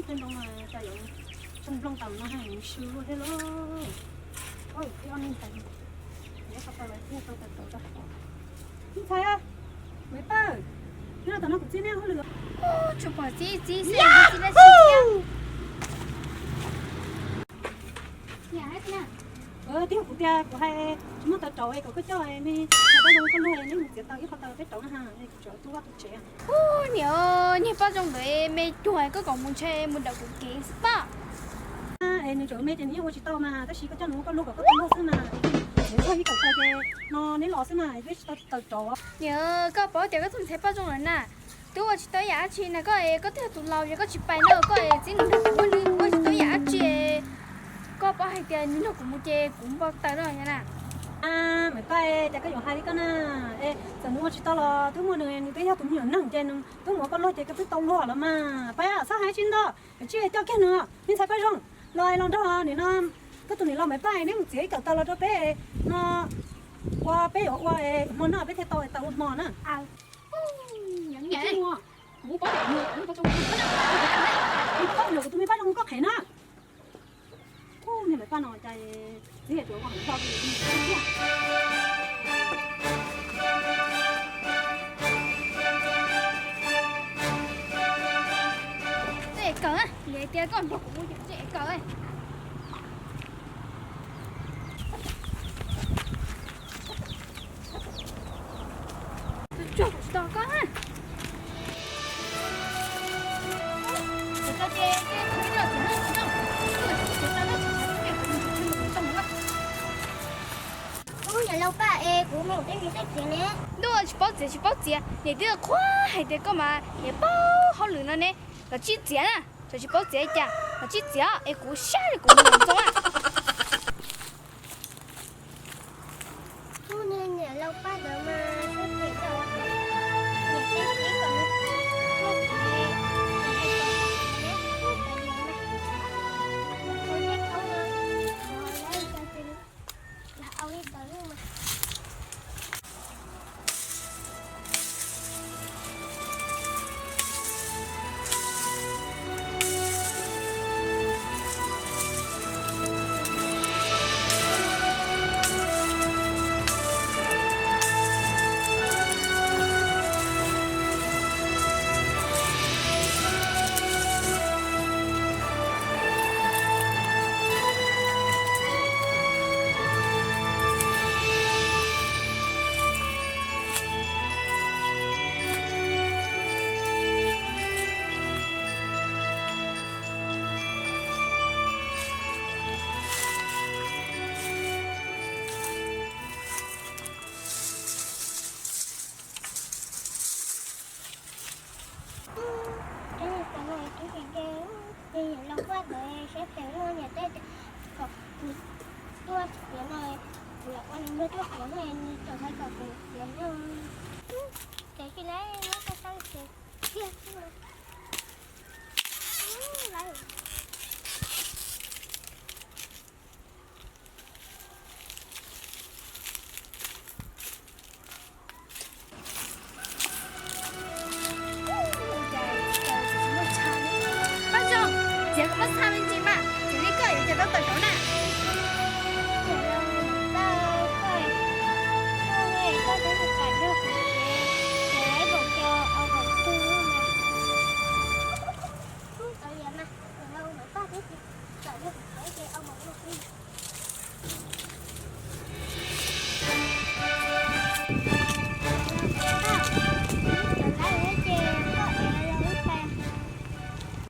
Nroog mas cas yuav tsoo nplooj tam no hais nws swb luaj thiab lauj. Ib ob neeg tais, ib qho tau lawv thiaj tau tawm rauv rau. Me ntxhais, Maiv Paj, nyob rau tom no kuv txib nej hauj lwm. Tsuas pom txib txib xwb, txib dab tsi thiab? Twb yog kuv tias kuv hais tsis muaj tawv rauv es kom koj coj me ntxhais Paj Zoo koj luag neb mus txiav tau ib qho tau peb rauv na ha, es kuv tseem tu vaj tu tsev. Niam, niag Paj Zoo ntawd me cuag koj kom mus ntshai mus dawm kuv kev xwb paj. Es nws tseem me ces nws yeej ua tsis tau mas, tab sis koj coj nws ua koj luag kom koj tau luag xwb mas, es nws txog ib kaum tau ces no neb los xwb mas, twb tsis tau tawv rauv. Niam, koj paub tias koj txog ntxhais Paj Zoo lawm na, twb ua tsis tau ib yam dab tsi na, koj es koj twb yog tus laus es koj tsis pais na, koj es txib nws nrog kuv ua li ua tsis tau ib yam dab tsi. Koj paub hais tias nws nrog kuv mus ces kuv npau taws no na. Maiv Paj, cas koj yuav hais li koj na? Es txawm nws ua tsis tau los twb muaj nws, nws twb yog tus me nyuam neeg ces nws twb mus ua koj luag ces koj twb tau luag los mas. Paj, txhob hais tsis ntau, tsis coj kiag nws, me ntxhais Paj Zoo los los nrog nim no koj tus niam laus Maiv Paj neb mus txiav ib kaum tau los rau peb no, ua peb yuav ua hmo noj peb thiaj tau tau ua hmo na. Kuv paub tias kuv tus me Paj Zoo koj qhev na. Niag Maiv Paj no cas txiv yam tsuas ua heev npaum li tiag. Ev kawg, yog tias koj nrog kuv mus ces ev kawg. Tsuag kuv tsis tos koj. Ub, niam laus Paj es kuv me ntxhais txiav ne. Ntuj, tsis paub txiav tsis paub txiav, niam twb qhuab hais tias koj mas niam paub hauj lwm no ne. Los tsis txiav na, txawm tsis paub txiav cas los tsis txiav es kuv sab li kuv mus ntxoo na. Ub, niag niam laus Paj ntawd mas siab phem tau, niam txiv kom nws tuaj txiv, lam au li ntawd mas. Ces niam laus Paj ntawd siab phem, niam thiaj kom kuv tuaj txiav no, kuv lam ua nws nrog tuaj txiav no, nws tseem hais kom kuv txiav no. Ces tsis lawv muab tau tau ces tiag xwb. Paj Zoo, txiav koj muab txhaj me ntsis mas, txiav li koj yuav cas tau tawm rauv na.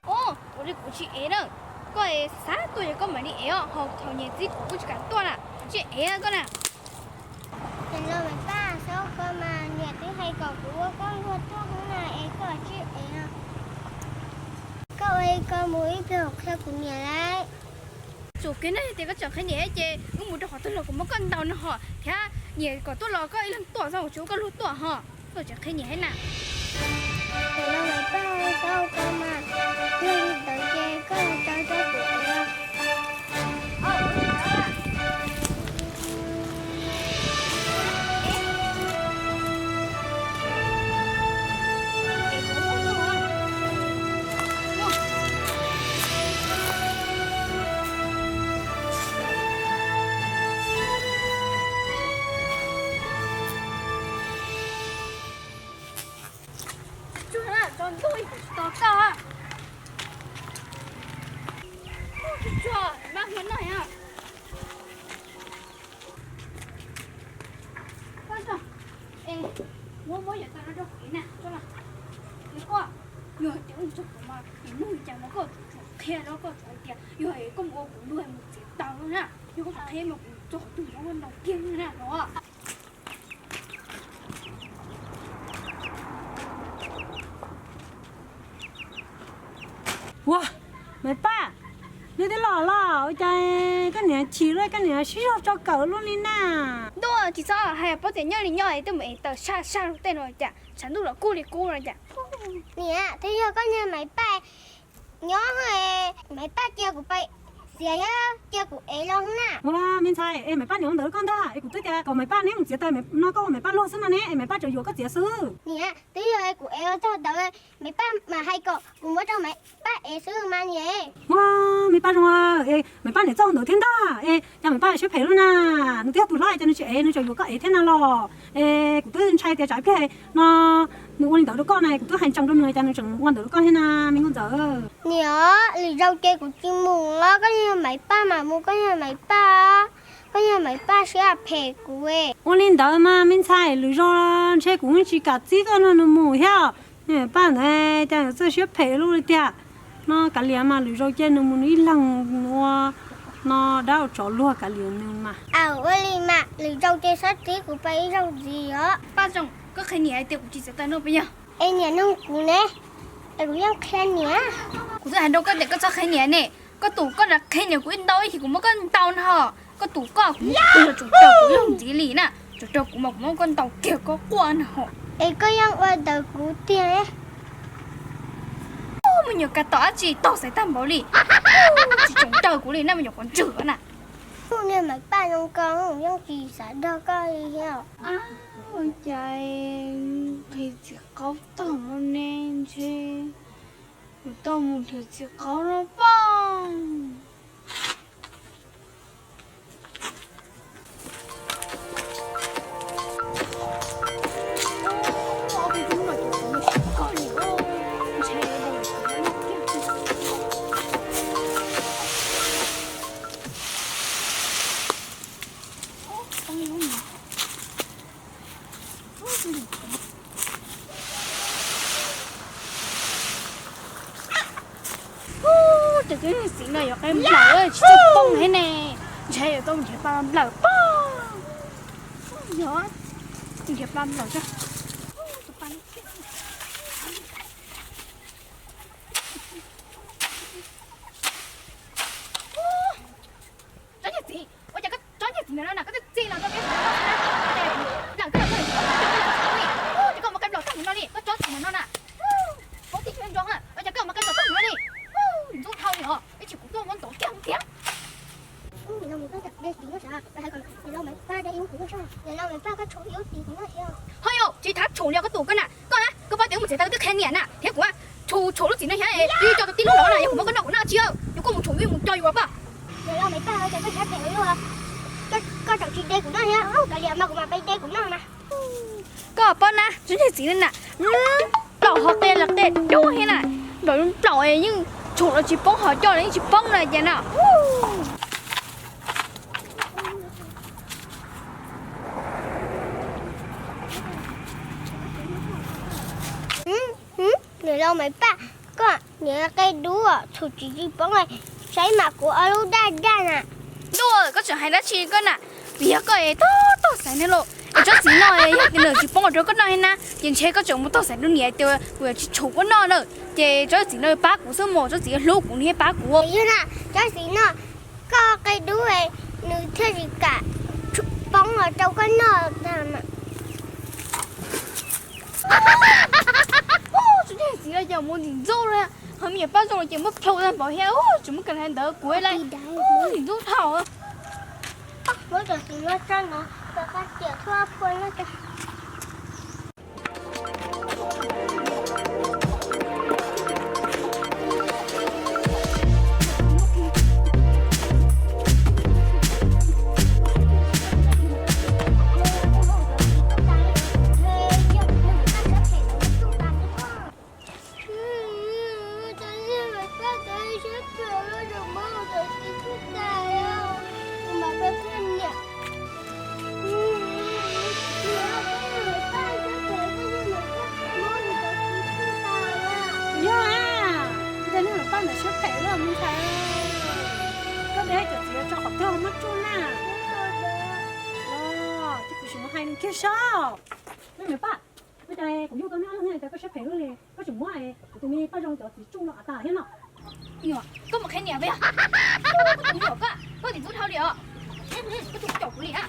Ub, ua li kuv tsis ev na. Koj es xav tuaj ces koj mam li ev os, ho thaum nyias txib kuv kuj tsis kam tuaj na, kuv tsis ev na koj na. Ces los Maiv Paj, xav koj mas niam twb hais kom kuv ua koj luag tuaj xwb na, es koj tsis ev no. Koj ua li ko mus ib pliag qhia kuv niam lauj. Tsum kiag na, yog tias koj tseem qhia niam ces wb mus rau qhov twg los kuv muab koj ntaus no ho thiab. Niam kom tuaj los koj ib leeg tuaj xwb, kuv tsis ua koj luag tuaj ho. Koj tseem qhia niam thiab na. Ces los Maiv Paj, xav koj mas, yog li ntawd ces koj ua tau rau kuv ev. Tos koj. Tsuag tsuag, mam hu noj. Koj, es muab muab yam tau no rau kuv na, tso los. Es koj, yog hais tias ua txog kuv mas, es nug li cas mas koj tsum qhia rau koj tsum hais tias yog koj mus ua kuv luag mus txiav taws na, yog koj tsum qhia mas kuv txog tus no ua ntaus kiag na no. Ua, Maiv Paj, neb twb los los ua cas koj niam chim luaj, koj niam sib zog tso kawm luaj li na? Ntuj, tsis txhob hais, paub tias nyob li nyob es twb mus ev taws saj saj tej no cas tshav ntuj los kub li kub no cas. Niam, twb yog koj niag Maiv Paj nyob, Maiv Paj cia kuv pais txiav thiab cia kuv ev los na. Ua, me ntxhais, es Maiv Paj niam ua ntawd rau koj ntag, es kuv twb tias kom Maiv Paj neb mus txiav taws no koj ua Maiv Paj luag xwb no ne, es Maiv Paj tseem yuam koj txiav xwb. Niam, twb yog es kuv ev los txog ntawd, Maiv Paj mas hais kom kuv muab rau Maiv Paj ev xwb mas niam. Ua, Maiv Paj zoo, es Maiv Paj niam txawj ua ntawd thiab ntag, es cas Maiv Paj siab phem luaj na, nws twb yog tus hlob cas nws tsis ev, nws tseem yuam koj ev thiab na los. Es kuv twb ntshai tias tsam ib pliag no nws ua li ntawd rau koj na, kuv twb hais ntsees rau nws cas nws tseem ua ntawd rau koj thiab na me nkauj ntxawm. Niam, lwm zaus ces kuv tsis mus los, koj yog Maiv Paj mas mus, koj yog Maiv Paj, koj yog Maiv Paj siab phem kuv. Ua li ntawd mas me ntxhais, lwm zaus ntshe kuv yeej tsis kam txib koj nrog nws mus thiab. Maiv Paj ntawd cas txawj siab phem luaj li tiag. No kav liam mas lwm zaus cia nws mus nws ib leeg ua no dab ua tsov luag kav liam nws mas. Aw, ua li mas lwm zaus ces txhob txib kuv pais ib zaug ntxiv os. Paj Zoo, koj qhia niam hais tias kuv tsis txiav taws no puas yog? Es niam nug kuv ne, es kuv yeej qhia niam. Kuv twb hais rau koj tias koj txhob qhia niam ne, koj tus koj rov qhia niam kuv ib ntau ib chim kuv muab koj ntaus no. Koj tus koj kuv twb yog tsum raug kuv ib zaug ntxiv li na, tsum raug kuv mas kuv muab koj ntaus kiag koj quaj no. Es koj yeej ua ntawd kuv tiag. Me nyuam kav tom dab tsi tog xaiv tag npaum li, tsis tsoom raws kuv li na me nyuam qhuav ntswg na. Kuv niag Maiv Paj zoo ko yeej tsis xav dag koj li thiab. Ua cas nqhis txiv qaub tag no ne, ntshe kuv tau mus nrhiav txiv qaub no pob. Ces tub txiv no yuav qe nplawm tsis tshua poob thiab ne. Ntshe yuav tau nrhiav pa nplawm pob. Yog nrhiav pa nplawm tso. Tsob niag txiv, ua cas koj tsob niag txiv ntawm no na, koj twb txij los rau peb sawv daws noj xwb na. Nplawm koj los koj tsis paub, ces koj mus qe nplawm tag ntawm no li, koj tsob txiv ntawm no na. Paub tib tsis zoo, ua cas koj mus qe nplawm tag ntawm no li. Ntxub dhau li os, ib tsam kuv tuaj muab ntov kiag thiab. Ho yog tsis thab tshum li koj tus koj na, koj na, koj paub tias wb mus txiav taws twb qhia niam na thiab kuv tshum tshum lub txiv no thiab, twb coj tau tib lub los na, yog kuv muab koj noj kuv noj tsis, yog koj mus tshum wb mus cog yus poj. Koj tseem tsis de kuv noj thiab, kav liam mas kuv mam pais de kuv noj na. Koj paub na, tsob niag txiv no na, nplaum ho qe los qe dub thiab na, nplaum nplaum yeej tshum los tsis poob, ho coj los yeej tsis poob na ces na. Niam laus Maiv Paj, koj niam qe dub tshum tsis tsis poob, saib mas kuv ob lub daj daj na. Ntuj, koj tseem hais dab tsi koj na? Vim yog koj es tog tog xaiv ne lauj. Es tsob txiv no yog tias nws tsis poob rau koj noj thiab na, ces ntshe koj tseem mus tog xaiv rau niam tias kuv yuav tsis tshum koj noj na. Ces tsob txiv no pab kuv xwb mos, tsob txiv hlub kuv nws thiaj pab kuv. Yog na, tsob txiv no koj qe dub, nws thiaj tsis kam poob los rau koj noj tag mas. Tsob niag txiv no ces mus ntxim ntxub li, ho me nyuam Paj Zoo ces muab plhau tag npaum thiab, tsis muab kam hais ntawd kuv li, ntxim ntxub dhau. Muab cov txiv no tso no, Koj muab tsuj na. Los, ces kuv tsis mus hais nws kiag saib. Mej me paj, ua cas kuv yug tau neb ob leeg no cas koj siab phem luaj li, koj tseem muab kuv tus me Paj Zoo cov txiv tsuj no av tas thiab no. Koj mus qhia niam peb os. Koj tus me nyuam koj, koj txiv tub dhau li os. Koj tsis caum kuv li na.